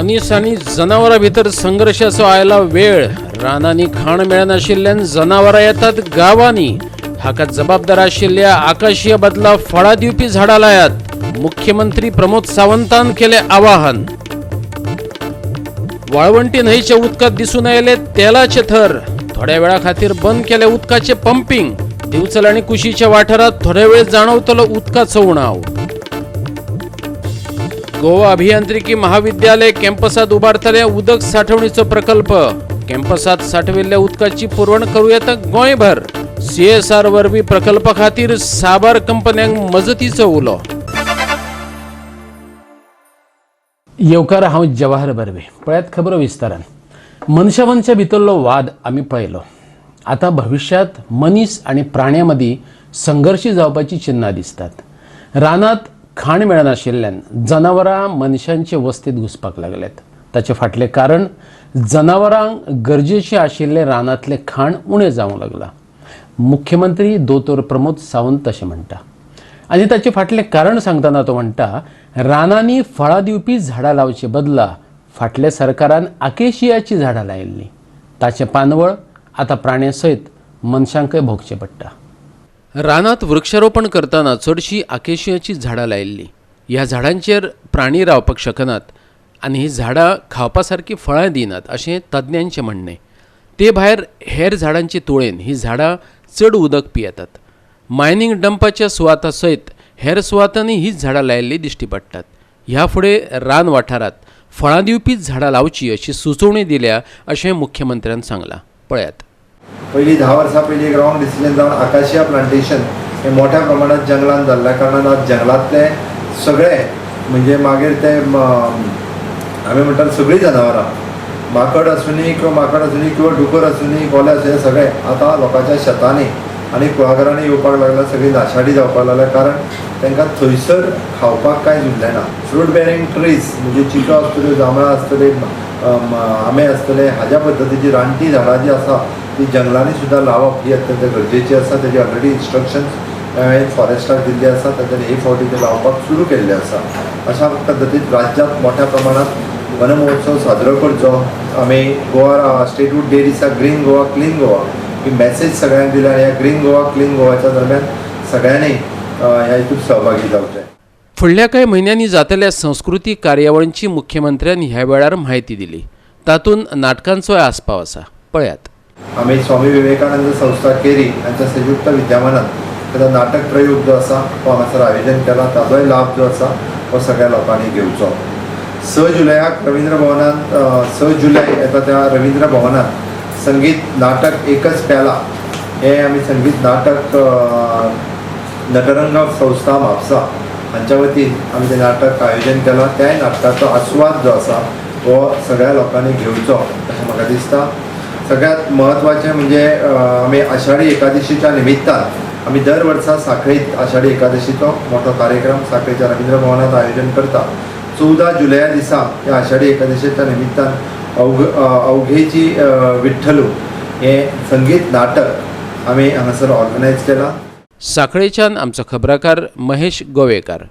मनीस आनी जनावरां भितर संघर्शाचो आयला वेळ. रानांनी खाण मेळनाशिल्ल्यान जनावरां येतात गांवांनी. हाका जबाबदार आशिल्ल्या आकाशीय बदला फळां दिवपी झाडां लायात, मुख्यमंत्री प्रमोद सावंतान केलें आवाहन. वाळवंटी न्हंयच्या उदकांत दिसून आयले तेलाचे थर. थोड्या वेळा खातीर बंद केले उदकाचे पंपिंग. दिवचल आनी कुशीच्या वाठारात थोड्या वेळ जाणवतलो उदकाचो उणाव. गोवा अभियांत्रिकी महाविद्यालय कॅम्पसात उबारतले उदक साठवणीचो प्रकल्प. कॅम्पसात साठविल्ल्या उदकाची पुरवण करूं येता गोंयभर. सीएसआर वरवीं प्रकल्पा खातीर साबार कंपन्यांक मजतीचो उलो. येवकार, हांव जवाहर बर्वे. पळयात खबरो विस्तारान. मनशा मनशा भितरलो वाद आमी पळयलो. आतां भविश्यांत मनीस आनी प्राण्यां मदीं संघर्श जावपाची चिन्नां दिसतात. रानांत खाण मेळनाशिल्ल्यान जनावरां मनशांचे वस्तीत घुसपाक लागल्यात. ताचे फाटलें कारण जनावरांक गरजेचें आशिल्लें रानांतलें खाण उणें जावंक लागलां. मुख्यमंत्री दोतोर प्रमोद सावंत तशें म्हणटा आनी ताचें फाटलें कारण सांगतना तो म्हणटा, रानांनी फळां दिवपी झाडां लावचे बदला फाटल्या सरकारान आकेशियाची झाडां लायिल्लीं. ताचें पानवळ आतां प्राण्यां सयत मनशांकय भोगचें पडटा. रानांत वृक्षारोपण करतना चडशीं आकेशियाचीं झाडां लायिल्लीं. ह्या झाडांचेर प्राणी रावपाक शकनात आनी हीं झाडां खावपा सारकीं फळां दिनात अशें तज्ञांचें म्हणणें. ते भायर हेर झाडांचे तुळेन हीं झाडां चड उदक पियेतात. मायनींग डंपाच्या सुवातां सयत हेर सुवातांनी हीच झाडां लायिल्लीं दिश्टी पडटात. ह्या फुडें रान वाठारांत फळां दिवपीच झाडां लावचीं अशी सुचोवणी दिल्या अशें मुख्यमंत्र्यान सांगलां. पळयात. पयलीं 10 वर्सां पयलीं एक रॉंग डिसिजन जावन आकाशिया प्लांटेशन हे मोठ्या प्रमाणात जंगलान जाल्ल्या कारणान आज जंगलांतले सगळे, म्हणजे मागीर ते आमी म्हणटात सगळीं जनावरां, माकड आसुनी किंवा माकड आसुनी किंवा डुकर आसुनी, कोले आसुनी, सगळे आतां लोकांच्या शेतांनी आनी कुळागरांनी येवपाक लागला. सगळी नाशाडी जावपाक लागल्या, कारण तांकां थंयसर खावपाक कांयच उरलें ना. फ्रूट बेरींग ट्रीज म्हणजे चिको आसतल्यो, जांबळां आसतली, आंबे आसतले, हाज्या पद्दतीची रानटी झाडां जी आसा ती जंगलांनी सुद्दां लावप ही अत्यंत गरजेची आसा. तेजी ऑलरेडी इन्स्ट्रक्शन्स हांवें फॉरेस्टाक दिल्ली आसा. तांच्यांनी हे फावटी ते लावपाक सुरू केल्ले आसा. अशा पद्दतीन राज्यांत मोठ्या प्रमाणात वनमहोत्सव साजरो करचो. आमी गोवा स्टेटहूड डे दिसा ग्रीन गोवा क्लीन गोवा ही मॅसेज सगळ्यांक दिल्या आनी ह्या ग्रीन गोवा क्लीन गोवाच्या दरम्यान सगळ्यांनी ह्या हितून सहभागी जावचें. फुडल्या कांय म्हयन्यांनी जातल्या संस्कृतीक कार्यावळींची मुख्यमंत्र्यान ह्या वेळार म्हायती दिली. तातूंत नाटकांचोय आस्पाव आसा. पळयात. आमी स्वामी विवेकानंद संस्था केरी हांच्या संयुक्त विद्यमानात ताचा नाटक प्रयोग जो आसा तो हांगासर आयोजन केला. ताजोय लाभ जो आसा हो सगळ्या लोकांनी घेवचो. 6 जुलयाक रवींद्र भवनात, 6 जुलय येता त्या रवींद्र भवनात संगीत नाटक एकच प्याला हे आमी संगीत नाटक नटरंग संस्था म्हापसा हांच्या वतीन आमी तें नाटक आयोजन केलां. त्याय नाटकाचो आस्वाद जो आसा हो सगळ्या लोकांनी घेवचो अशें म्हाका दिसता. सगळ्यात म्हत्वाचें म्हणजे आमी आषाढी एकादशीच्या निमित्तान आमी दर वर्सा साखळीत आषाढी एकादशीचो मोठो कार्यक्रम साखळीच्या रवींद्र भवनात आयोजन करता. 14 जुलया दिसा ह्या आषाढी एकादशीच्या निमित्तान अवघेची विठ्ठलू हें संगीत नाटक आमी हांगासर ऑर्गनायज केलां. साखळेच्यान आमचो खबराकार महेश गोवेकार.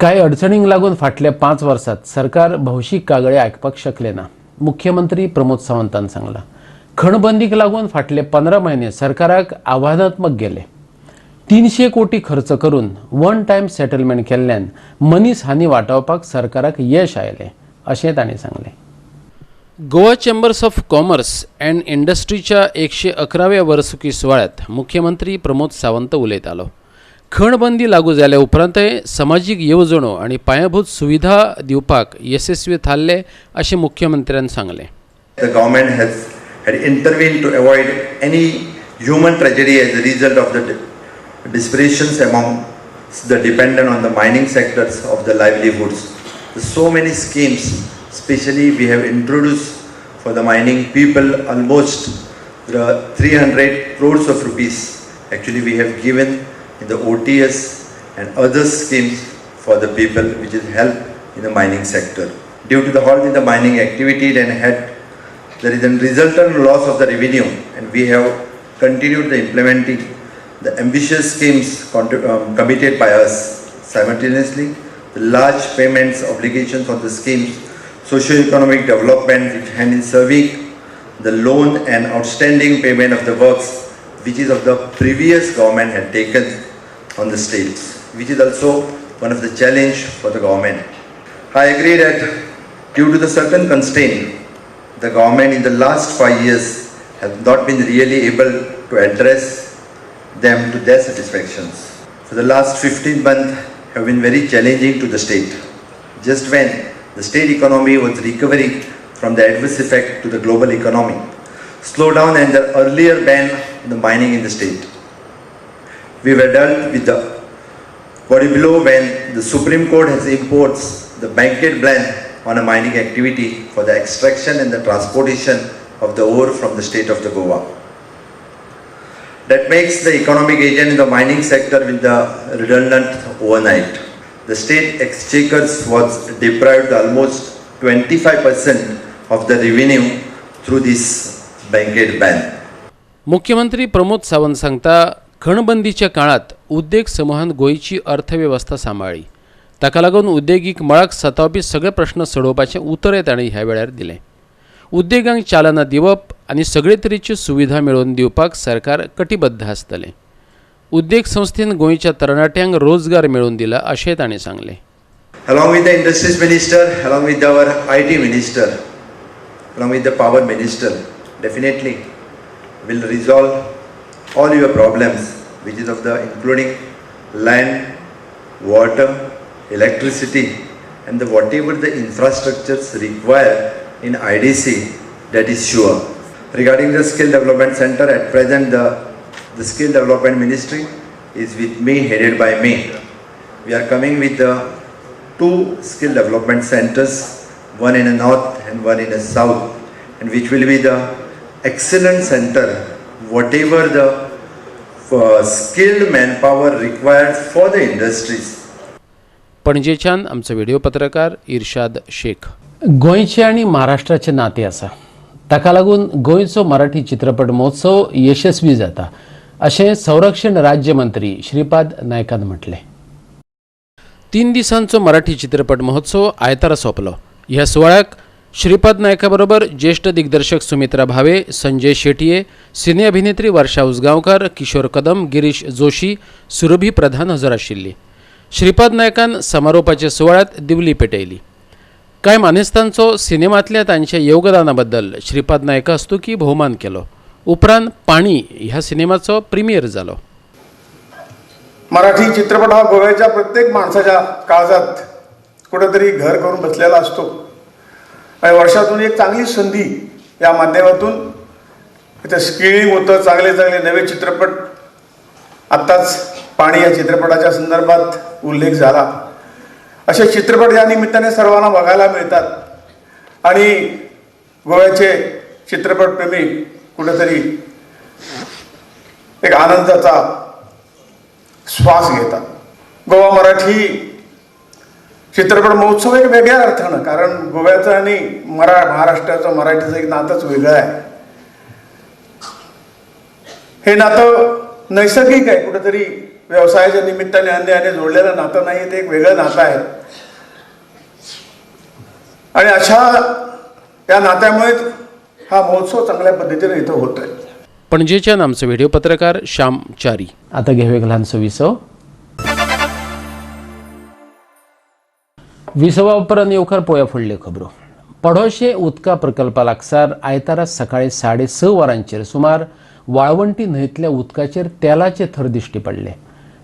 कांय अडचणींक लागून फाटल्या 5 वर्सात सरकार भौशीक कागाळी आयकपाक शकले ना, मुख्यमंत्री प्रमोद सावंतान सांगलां. खणबंदीक लागून फाटले 15 म्हयने सरकाराक आव्हानात्मक गेले. 300 कोटी खर्च करून वन टायम सेटलमेंट केल्ल्यान मनीस हानी वाटावपाक सरकाराक यश आयलें अशें तांणी सांगलें. Goa chambers of commerce and इंडस्ट्रीच्या 111व्या वर्सुकी सुवाळ्यात मुख्यमंत्री प्रमोद सावंत उलयतालो. खणबंदी लागू जाल्या उपरांतय समाजीक येवजणो आनी पायाभूत सुविधा दिवपाक येसस्वी थारले अशें मुख्यमंत्र्यान सांगलें. The government has had intervened to avoid any human tragedy as a result of the desperations among the dependent on the mining sectors of the livelihoods. So many schemes, especially we have introduced for the mining people, almost the 300 crores of rupees. Actually, we have given in the OTS and other schemes for the people, which is help in the mining sector. Due to the halt in the mining activity, then had there is a resultant loss of the revenue, and we have continued the implementing the ambitious schemes committed by us. Simultaneously, the large payments obligations on the schemes socio-economic development and in serving the loan and outstanding payment of the works which is of the previous government had taken on the states, which is also one of the challenge for the government. I agree that due to the certain constraint, the government in the last 5 years have not been really able to address them to their satisfactions. For the last 15 months have been very challenging to the state. Just when the state economy was recovering from the adverse effect to the global economy, slowdown and the earlier ban on the mining in the state. We were dealt with the body below when the Supreme Court has imposed the blanket ban on a mining activity for the extraction and the transportation of the ore from the state of the Goa. That makes the economic agent in the mining sector with the redundant overnight. The state exchequers was deprived almost 25% of the revenue through this blanket ban. मुख्यमंत्री प्रमोद सावंत सांगता, खणबंदीच्या काळात उद्देग समुहान गोंयची अर्थवेवस्था सांबाळ्ळी. ताका लागून उद्देगीक मळाक सतावपी सगळे प्रश्न सोडोवपाचें उतरय ताणें ह्या वेळार दिलें. उद्देगांक चालना दिवप आनी सगळे तरेच्यो सुविधा मेळोवन दिवपाक सरकार कटिबद्ध आसतलें. उद्देग संस्थेन गोंयच्या तरणाट्यांक रोजगार मेळोवन दिला, अशें ताणें सांगलें. Along with the industries minister, along with our IT minister, along with the power minister, definitely will resolve all your problems, which is of the including land, water, electricity, and the whatever the infrastructures required in IDC, that is sure. Regarding the skill development center, at present the skill development ministry is with me, headed by me. We are coming with the two skill development centers, one in the north and one in the south, and which will be the excellent center, whatever the skilled manpower required for the industries. पणजेच्यान आमचो video पत्रकार इर्शाद शेख. गोंयचें आनी महाराष्ट्राचें नातें आसा, ताका लागून गोंयचो मराठी चित्रपट महोत्सव यशस्वी जाता, अशें संरक्षण राज्यमंत्री श्रीपाद नायकान म्हटलें. 3 दिसांचो मराठी चित्रपट महोत्सव आयतारा सोंपलो. ह्या सुवाळ्याक श्रीपाद नायका बरोबर ज्येश्ठ दिग्दर्शक सुमित्रा भावे, संजय शेटये, सिने अभिनेत्री वर्षा उसगांवकर, किशोर कदम, गिरीश जोशी, सुरभी प्रधान हजर आशिल्ली. श्रीपाद नायकान समारोपाच्या सुवाळ्यात दिवली पेटयली. कांय मानेस्तांचो सिनेमांतल्या तांच्या योगदाना बद्दल श्रीपाद नायका हस्तुकी भोवमान केलो. उपरांत पाणी ह्या सिनेमाचो प्रिमियर जालो. मराठी चित्रपट हा गोव्याच्या प्रत्येक माणसाच्या काळजात कुठेतरी घर करून बसलेला असतो आणि वर्षातून एक चांगली संधी या माध्यमातून इथं स्क्रीनिंग होतं. चांगले चांगले नवे चित्रपट, आत्ताच पाणी या चित्रपटाच्या संदर्भात उल्लेख झाला, असे चित्रपट या निमित्ताने सर्वांना बघायला मिळतात आणि गोव्याचे चित्रपटप्रेमी कुठेतरी एक आनंदाचा श्वास घेतात. गोवा मराठी चित्रपट महोत्सव एक वेगळ्या अर्थानं, कारण गोव्याचं आणि महाराष्ट्राचं, मराठीचं एक नातंच वेगळं आहे. हे नातं नैसर्गिक आहे. कुठेतरी व्यवसायाच्या निमित्ताने अन्यायाने जोडलेलं नातं नाही, ते एक वेगळं नातं आहे आणि अशा या नात्यामुळे हा महोत्सव चांगल्या पद्धतीने इथं होत आहे. पणजेच्यान आमचो व्हिडिओ पत्रकार श्याम च्यारी. आता घेवया एक ल्हानसो विसव. विसवा उपरांत येवकार पळोवया फुडल्यो खबरो. पडोशे उदका प्रकल्पा लागसार आयतारा सकाळी 6:30 वरांचेर सुमार वाळवंटी न्हंयतल्या उदकाचेर तेलाचे थर दिश्टी पडले.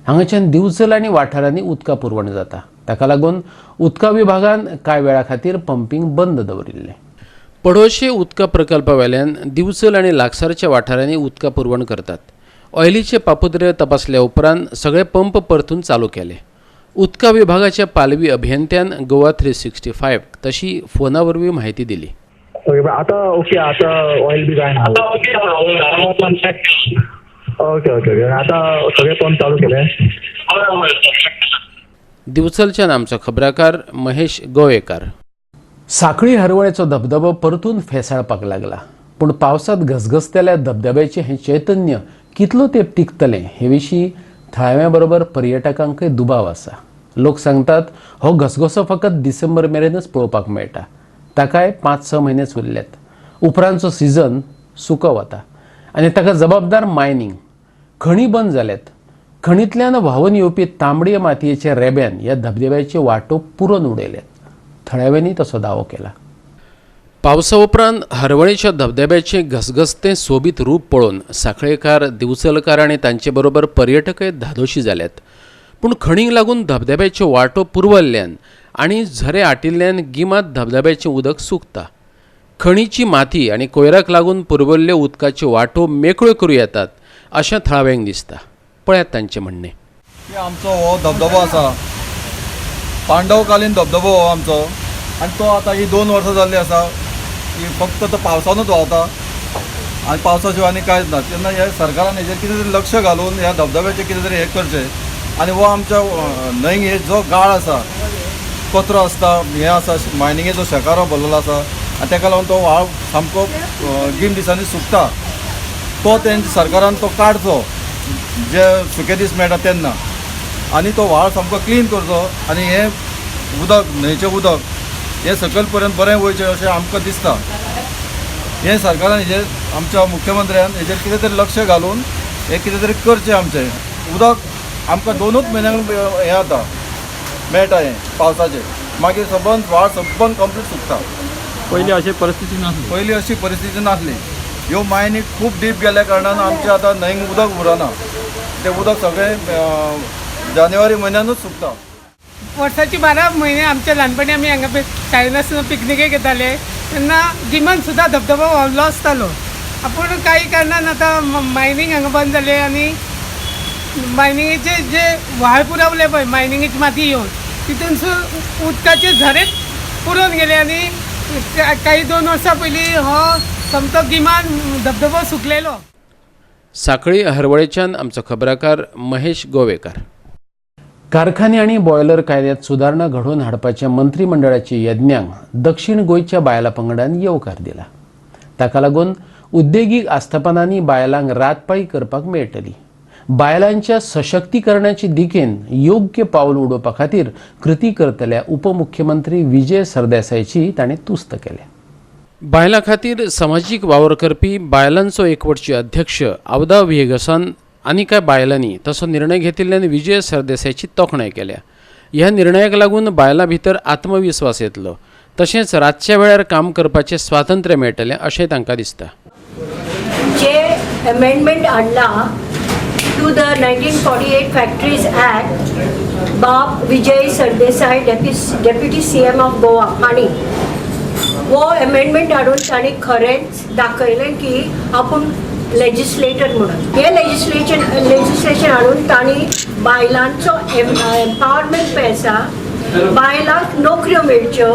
हांगाच्यान दिवचल आनी वाठारांनी उदका पुरवण जाता. ताका लागून उदका विभागान कांय वेळा खातीर पंपींग बंद दवरिल्लें. पडोशे उदका प्रकल्पा वेल्यान दिवचल आनी लागसारच्या वाठारांनी उदका पुरवण करतात. ऑयलीचे पापुद्रे तपासल्या उपरांत सगळे पंप परतून चालू केले. उदका विभागाच्या पालवी अभियंत्यान गोवा 365 तशी फोना वरवीं म्हायती दिली. ओके, पण आता ओके, आता ऑइल बी काय ना? आता ओके, हांव कॉन्टॅक्ट. ओके ओके ओके, आता सगळे पंप चालू केले. हय हय. दिवचलच्यान आमचो खबराकार महेश गोवेकार. साखळी हरवळेचो धबधबो परतून फेसाळपाक लागला, पूण पावसांत घसघसतल्या धबधब्याचें हें चैतन्य कितलो तेंप टिकतलें हे विशीं थळाव्यां बरोबर पर्यटकांकय दुबाव आसा. लोक सांगतात, हो घसघसो फकत डिसेंबर मेरेनच पळोवपाक मेळटा. ताकाय 5-6 म्हयनेच उरल्यात. उपरांतचो सिजन सुको वता आनी ताका जबाबदार मायनींग. खणी बंद जाल्यात. खणींतल्यान व्हांवन येवपी तांबडे मातयेच्या रेब्यान ह्या धबधब्याच्यो वाटो पुरोवन उडयल्यात. थळाव्यांनी तसो दावो केला. पावसा उपरांत हरवळेच्या धबधब्याचें घसघसतें सोबीत रूप पळोवन सांखळेकार, दिवचलकार आनी तांचे बरोबर पर्यटकय धादोशी जाल्यात. पूण खणींक लागून धबधब्याच्यो वाटो पुरवल्ल्यान आनी झरे आटिल्ल्यान गिमांत धबधब्याचें उदक सुकता. खणीची माती आनी कोयराक लागून पुरवल्ल्यो उदकाच्यो वाटो मेकळ्यो करूं येतात अशें थळाव्यांक दिसता. पळयात तांचें म्हणणें. आमचो हो धबधबो आसा, पांडवकालीन धबधबो हो आमचो, आनी तो आतां ही 2 वर्सां जाल्ली आसा की फक्त तो पावसानूच व्हांवता आनी पावसा शिवाय आनी कांयच ना. तेन्ना ह्या सरकारान हेजेर कितें तरी लक्ष घालून ह्या धबधब्याचें कितें तरी हें करचें आनी हो आमच्या न्हंयक हे जो गाळ आसा, कचरो आसता, हें आसा, मायनिंगेचो शेकारो भरलेलो आसा आनी तेका लागून तो व्हाळ सामको गीम दिसांनी सुकता. तो तेंच्या सरकारान तो काडचो जे सुके दीस मेळटा तेन्ना, आनी तो व्हाळ सामको क्लीन करचो आनी हें उदक, न्हंयचें उदक हें सकयल पर्यंत बरें वयचें अशें आमकां दिसता. हें सरकारान हेजेर, आमच्या मुख्यमंत्र्यान हेजेर कितें तरी लक्ष घालून हें कितें तरी करचें. आमचें उदक आमकां 2च म्हयन्यांक हें जाता, मेळटा हें पावसाचें, मागीर सबंद व्हाळ सबंद कंप्लीट सुकता. पयलीं अशी परिस्थिती नासली. पयलीं अशी परिस्थिती नासली. ह्यो मायनी खूब डीप गेल्ल्या कारणान आमचें आतां न्हंयक उदक उरना. तें उदक सगळें जानेवारी म्हयन्यानूच सुकता. वर्साची 12 म्हयने आमच्या ल्हानपणी आमी हांगा शाळेन आसतना पिकनिकेक येताले तेन्ना गिमान सुद्दां धबधबो व्हांवलो आसतालो. पूण काही कारणान आतां मायनींग हांगा बंद जालें आनी मायनिंगेचे जे व्हाळ पुरवले पळय, मायनिंगेची माती येवन तितूनसून उदकाचे झरेच पुरोवन गेले आनी काही 2 वर्सां पयलीं हो सामको गिमान धबधबो सुकलेलो. सांखळी हरवळेच्यान आमचो खबराकार महेश गोवेकार. कारखाने आनी बॉयलर कायद्यांत सुदारणा घडोवन हाडपाच्या मंत्रीमंडळाच्या यज्ञांक दक्षिण गोंयच्या बायलां पंगडान येवकार दिला. ताका लागून उद्देगीक आस्थापनांनी बायलांक रातपाळी करपाक मेळटली. बायलांच्या सशक्तीकरणाचे दिकेन योग्य पावल उडोवपा खातीर कृती करतल्या उपमुख्यमंत्री विजय सरदेसायची ताणें तुस्त केल्या. बायलां खातीर समाजीक वावर करपी बायलांचो एकवटचे अध्यक्ष आवदा व्हिएगसान आनी कांय बायलांनी तसो निर्णय घेतिल्ल्यान विजय सरदेसायाची तोखणाय केल्या. ह्या निर्णयाक लागून बायलां भितर आत्मविस्वास येतलो, तशेंच रातच्या वेळार काम करपाचें स्वातंत्र्य मेळटलें अशें तांकां दिसता. जे अमेंडमेंट हाडला to the 1948 Factories Act, Baap Vijay Sardesai, Deputy CM of Goa, हांणी हो अमेंडमेंट हाडून तांणी खरेंच दाखयलें की आपूण लेजिस्लेटर म्हणून. हें लेजिस्लेशन हाडून तांणी बायलांचो एम्पावरमेंट पळय आसा, बायलांक नोकऱ्यो मेळच्यो,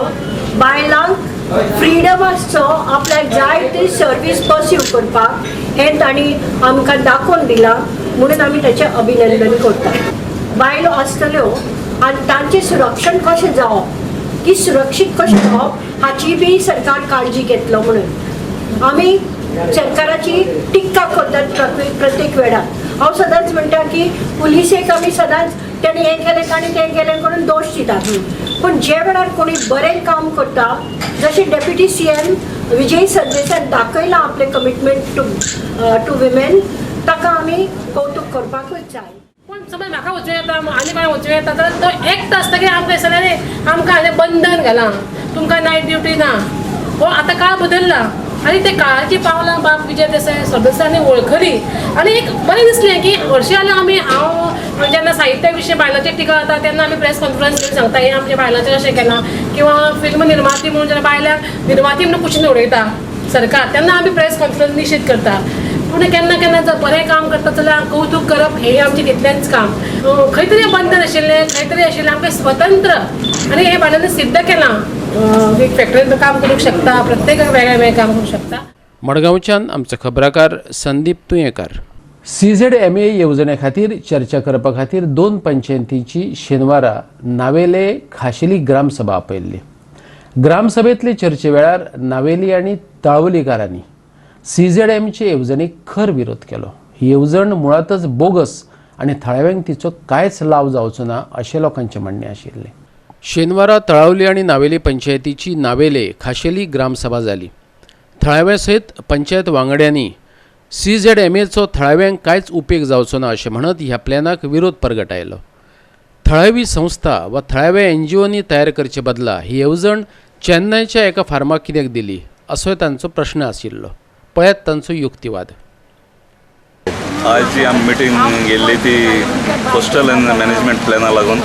बायलांक फ्रिडम आसचो आपल्याक जाय ती सर्वीस पर्स्यू करपाक, हें तांणी आमकां दाखोवन दिलां म्हणून आमी ताचें अभिनंदन करता. बायलो आसतल्यो आनी तांचें सुरक्षण कशें जावप, ती सुरक्षीत कशें जावप हाची बी सरकार काळजी घेतलो म्हणून आमी सरकाराची टिक्का करतात प्रत्येक वेळार. हांव सदांच म्हणटा की पुलिसेक आमी सदांच तेणें हें केलें ताणें तें केलें करून दोश दितात, पूण जे वेळार कोणी बरें काम करता जशें डेप्युटी CM Vijay सरदेसायान दाखयलां आपलें कमिटमेंट टू विमेन, ताका आमी कौतूक करपाकूच जाय. पूण समज म्हाका वचूं येता आनी कोणाक वचूं येता जाल्यार तो एकटो आसतकीर आमकां दिसता रे आमकां हांवें बंधन घालां, तुमकां नायट ड्युटी ना. हो आतां काळ बदल्ला आनी ते काळाची पावलां बाब विजय देसाय सरदेसायांनी वळखली आनी एक बरें दिसलें की हरशीं जाल्यार आमी हांव जेन्ना साहित्या विशीं बायलांचेर टिका जाता तेन्ना आमी प्रेस कॉन्फरन्स घेवन सांगता हें आमच्या बायलांचेर अशें केलां, किंवा फिल्म निर्माती म्हणून जेन्ना बायलांक निर्माती म्हणून कुशीन उडयता सरकार तेन्ना आमी प्रेस कॉन्फरन्स निशेध करता. पूण केन्ना केन्ना जर बरें काम करता जाल्यार कौतूक करप हें आमचें तितलेंच काम. खंय तरी बंधन आशिल्लें, खंय तरी आशिल्लें आमकां स्वतंत्र आनी हें बायलांनी सिद्ध केलां एक फॅक्टरींत काम करूंक शकता, प्रत्येक वेगळें वेगळें काम करूंक शकता. मडगांवच्यान आमचो खबराकार संदीप तुयेंकार. CZMA येवजणे खातीर चर्चा करपा खातीर 2 पंचायतींची शेनवारा नावेले खाशेली ग्रामसभा आपयल्ली. ग्रामसभेंतले चर्चे वेळार नावेली आनी ताळवलीकारांनी CZMचे येवजणेक खर विरोध केलो. ही येवजण मुळांतच बोगस आनी थळाव्यांक तिचो कांयच लाव जावचो ना अशें लोकांचें म्हणणें आशिल्लें. शेनवारा तळावली आनी नावेली पंचायतीची नावेले खाशेली ग्रामसभा जाली. थळाव्या सयत पंचायत वांगड्यांनी सीझेडएमएचो थळाव्यांक कांयच उपेग जावचो ना अशें म्हणत ह्या प्लॅनाक विरोध परगटायलो. थळावी संस्था वा थळाव्या एनजीओनी तयार करचे बदला ही येवजण चेन्नयच्या एका फार्माक कित्याक दिली असोय तांचो प्रश्न आशिल्लो. पळयात तांचो युक्तिवाद. आज जी आमी मिटींग गेल्ली ती कोस्टल एंड मॅनेजमेंट प्लॅना लागून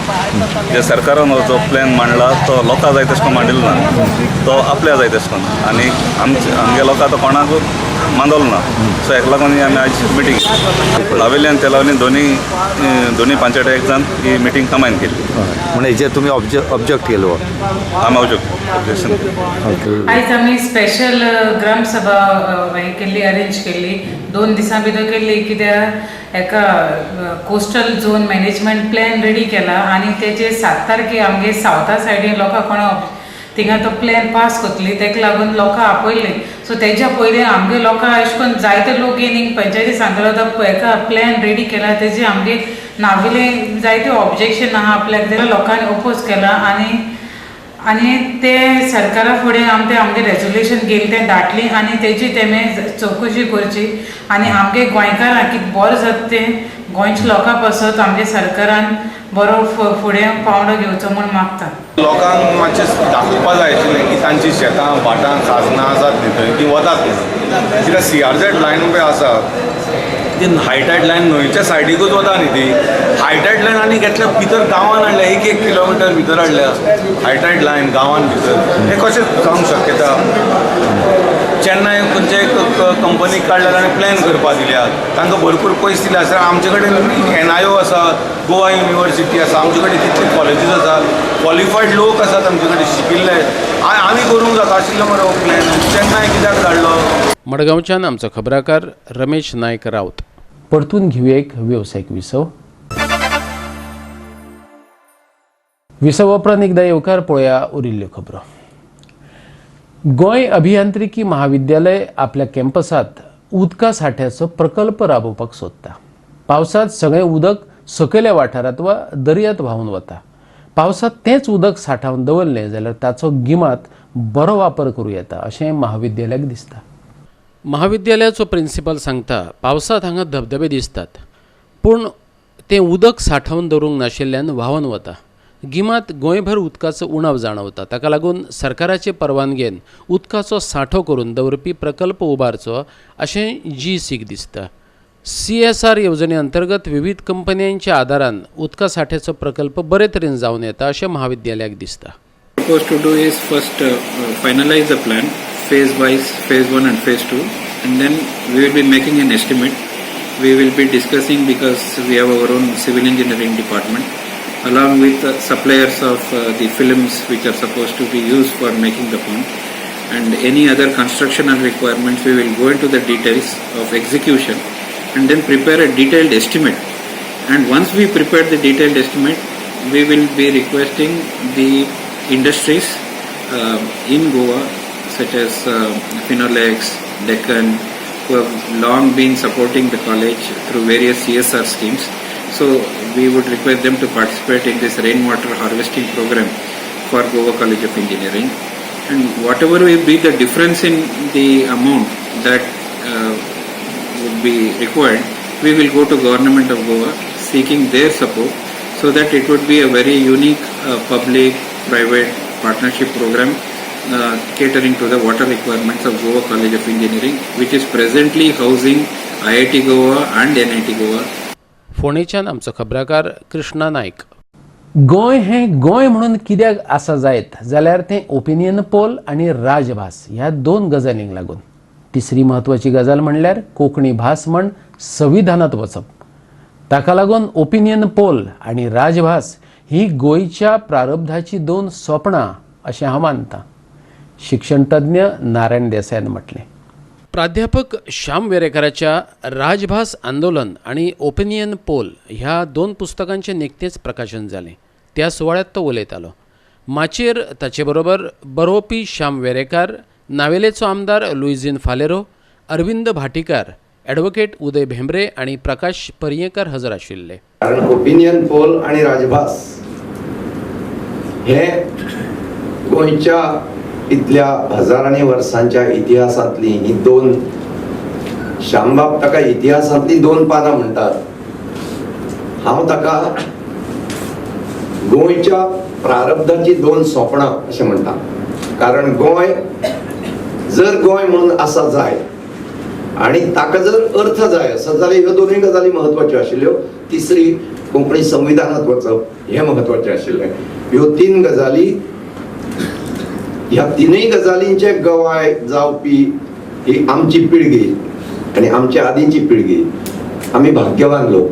जे सरकारान हो जो प्लॅन मांडला तो लोकां जाय तशें करून मांडिल्लो ना, तो आपल्या जाय तशें करून आनी आमचे आमगे लोकां तो कोणाकूच मानवलो ना. सो हेका लागून ही आमी आयज मिटींग नावेली आनी तेलावली दोनी पंचायती एक जावन ही मिटींग कमायन केली. म्हणजे हेचेर तुमी ऑब्जेक्ट केलो? आमी ऑब्जेक्शन केलें. आयज आमी स्पेशल ग्रामसभा हें केल्ली, अरेंज केल्ली, 2 दिसां भितर केल्ली, कित्याक हेका coastal zone management plan ready केला आनी तेजे 7 तारखे आमगे सावथा सायडीन लोकां कोणा थिंगा तो प्लॅन पास करतली, तेका लागून लोकां आपयल्ली. सो तेज्या पयलीं आमगे लोकां अशें करून जायते लोक येवन हिंग पंचायती सांगतालो तो हेका प्लॅन रेडी केला, तेजे आमगे नावेले जायते ऑब्जेक्शन आहा आपल्याक, जाल्यार लोकांनी ओपोज केला आनी आनी ते सरकारा फुडें आम ते आमगे रेजोल्युशन गेले तें धाडली आनी तेजी तेमी चवकशी करची आनी आमगे गोंयकारांक कितें बरें जाता तें गोंयच्या लोकां पासत आमगे सरकारान बरो फुडें पावंडो घेवचो म्हूण मागता. लोकांक मातशें दाखोवपा जाय आशिल्लें की तांची शेतां भाटां खाजनां आसात न्ही थंय तीं वतात म्हणून, कित्याक सीआरझेड लायन पळय आसा ती हायटायड लायन न्हंयच्या सायडीकूच वता न्ही, ती हायटायड लायन आनी घेतल्या भितर गांवान हाडल्या, 1-1 किलोमिटर भितर हाडल्या हायटायड लायन गांवान भितर, हें कशें जावंक शक्यता? चेन्नय खंयच्या एक कंपनीक काडल्यार आनी प्लॅन करपा दिल्या, तांकां भरपूर पयशे दिले आसा. आमचे कडेन एनआयओ आसा, गोवा युनिवर्सिटी आसा, आमचे कडेन तितले कॉलेजीस आसा, क्वॉलिफायड लोक आसात आमचे कडेन शिकिल्ले, आमी करूंक जाता आशिल्लो मरे हो प्लॅन, चेन्नय कित्याक धाडलो? मडगांवच्यान आमचो खबराकार रमेश नायक राऊत. परतून घेवया एक वेवसायीक विसव. विसव उपरांत एकदा येवकार पळोवया उरिल्ल्यो खबरो. गोंय अभियांत्रिकी महाविद्यालय आपल्या कॅम्पसांत उदका साठ्याचो प्रकल्प राबोवपाक सोदता. पावसांत सगळें उदक सकयल्या वाठारांत वा दर्यांत व्हांवून वता. पावसांत तेंच उदक सांठावन दवरलें जाल्यार ताचो गिमांत बरो वापर करूं येता अशें महाविद्यालयाक दिसता. महाविद्यालयाचो प्रिंसिपल सांगता, पावसांत हांगा धबधबे दिसतात, पूण तें उदक सांठोवन दवरूंक नाशिल्ल्यान व्हांवन वता. गिमांत गोंयभर उदकाचो उणाव जाणवता, ताका लागून सरकाराचे परवानगेन उदकाचो सांठो करून दवरपी प्रकल्प उबारचो अशें जीईसीक दिसता. सीएसआर येवजणे अंतर्गत विविध कंपन्यांच्या आदारान उदका सांठ्याचो प्रकल्प बरे तरेन जावन येता अशें महाविद्यालयाक दिसता. Proposed to do is first finalize the plan phase wise, phase 1 and phase 2, and then we will be making an estimate. We will be discussing, because we have our own civil engineering department, along with suppliers of the films which are supposed to be used for making the pump and any other constructional requirements. We will go into the details of execution and then prepare a detailed estimate. And once we prepare the detailed estimate, we will be requesting the industries in Goa, such as Finolex, Deccan, who have long been supporting the college through various CSR schemes. So we would request them to participate in this rainwater harvesting program for Goa College of Engineering. And whatever will be the difference in the amount that would be required, we will go to Government of Goa seeking their support, so that it would be a very unique public-private partnership program catering to the water requirements of Goa College of Engineering, which is presently housing IIT Goa and NIT Goa. फोंडेच्यान आमचो खबराकार कृष्णा नायक. गोंय हें गोंय म्हणून कित्याक आसा जायत जाल्यार तें opinion poll आनी राजभास ह्या दोन गजालींक लागून. तिसरी म्हत्वाची गजाल म्हणल्यार कोंकणी भास म्हण संविधानांत वचप. ताका लागून ओपिनियन पोल आनी राजभास ही गोंयच्या प्रारब्धाची दोन सोपणां अशें हांव मानतां, शिक्षणतज्ञ नारायण देसायान म्हटलें. प्राध्यापक श्याम वेरेकराच्या राजभास आंदोलन आनी ओपिनियन पोल ह्या दोन पुस्तकांचें निकतेंच प्रकाशन जालें. त्या सुवाळ्यांत तो उलयतालो. माचयेर ताचे बरोबर बरोवपी श्याम वेरेकार, नावेलेचो आमदार लुईझीन फालेरो, अरविंद भाटीकार, ॲडव्होकेट उदय भेंब्रे आनी प्रकाश पर्येंकार हजर आशिल्ले. कारण ओपिनियन पोल आणि राजभास हे गोंयच्या इतल्या हजारांनी वर्सांच्या इतिहासांतली ही दोन, श्यामबाब ताका इतिहासांतली दोन पानां म्हणटात, हांव ताका गोंयच्या प्रारब्धाची दोन सोपणां अशें म्हणटा. कारण गोंय जर गोंय म्हणून आसा जाय आनी ताका जर अर्थ जाय आसत जाल्यार ह्यो दोनूय गजाली म्हत्वाच्यो आशिल्ल्यो. तिसरी, कोंकणी संविधानांत वचप हें म्हत्वाचें आशिल्लें. ह्यो तीन गजाली, ह्या तिनूय गजालींचे गवाय जावपी ही आमची पिळगी आनी आमच्या आदींची पिळगी. आमी भाग्यवान लोक.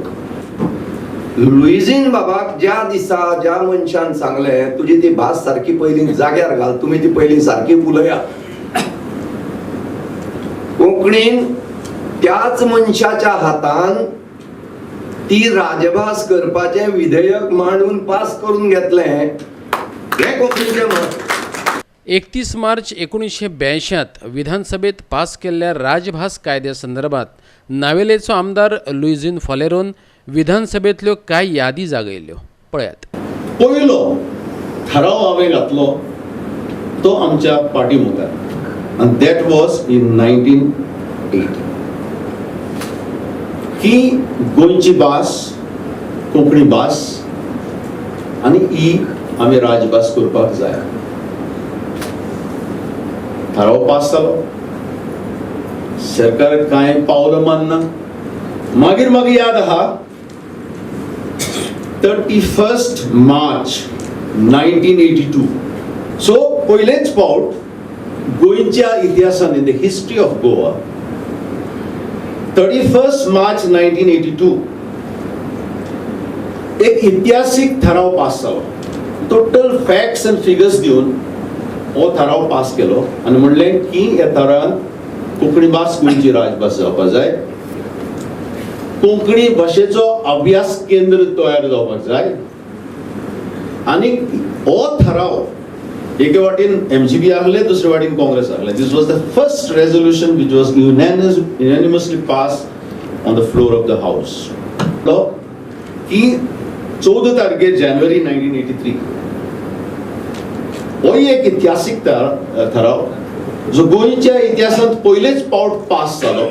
लुईझीन बाबाक ज्या दिसा ज्या मनशान सांगलें तुजी ती भास सारकी पयलीं जाग्यार घाल, तुमी ती पयलीं सारकी उलया, कोंकणीन त्याच मनशाच्या हातान ती राजभास करपाचें विधेयक मांडून पास करून घेतलें, हें कोंकणीचें म्हत्व. 31 मार्च 1982 विधानसभेत पास केल्ल्या राजभास कायद्या संदर्भात नावेलेचो आमदार लुईझीन फालेरोन विधानसभेतल्यो कांय यादी जागयल्यो, पळयात. पयलो ठराव हांवें घातलो तो आमच्या पार्टी मुखार, आनी that was in 1980, की गोंयची भास कोंकणी भास आनी ही आमी राजभास करपाक जाय. थाराव पास जालो, सरकार कांय पावलां मानना. मागीर म्हाका याद आहा 31 मार्च 1982, सो पयलेच फावट गोंयच्या इतिहासान, in the history of Goa, 31 March 1982 एक इतिहासीक थाराव पास जालो. टोटल फॅक्ट्स अँड फिगर्स दिवन हो थाराव पास केलो आनी म्हणलें की ह्या थारावान कोंकणी भास गोंयची राजभास जावपाक जाय, कोंकणी भाशेचो अभ्यास केंद्र तयार जावपाक जाय. आनी हो थाराव एके वाटेन एमजीपी आहले, दुसरे वाटेन काँग्रेस आहले. This was the first resolution which was unanimously pass on the floor of the house. की 14 तारखेर जानेवारी 1983 होय एक इतिहासीक थाराव जो गोंयच्या इतिहासांत पयलेच फावट पास जालो,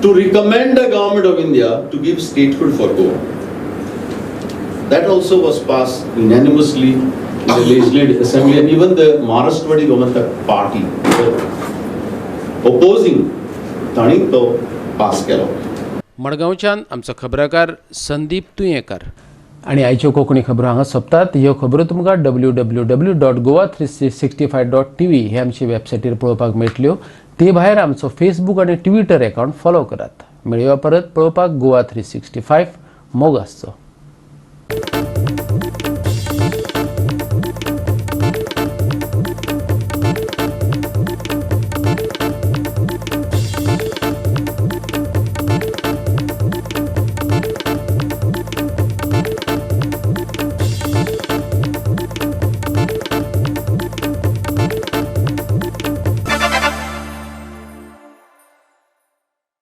to recommend the government of India to give statehood for Goa. That also was passed unanimously in the Legislative Assembly, and even the Maharashtrawadi Gomantak Party were opposing, तांणी तो पास केलो. मडगांवच्यान आमचो खबराकार संदीप तुयेंकार. आनी आयच्यो कोंकणी खबरो हांगा सोंपतात. ह्यो खबरो तुमकां www.goa365.tv हे आमचे वेबसायटीर पळोवपाक मेळटल्यो. ते भायर आमचो फेसबूक आनी ट्विटर अकावंट फॉलो करात. मेळया परत पळोवपाक गोवा 365. मोग आसचो.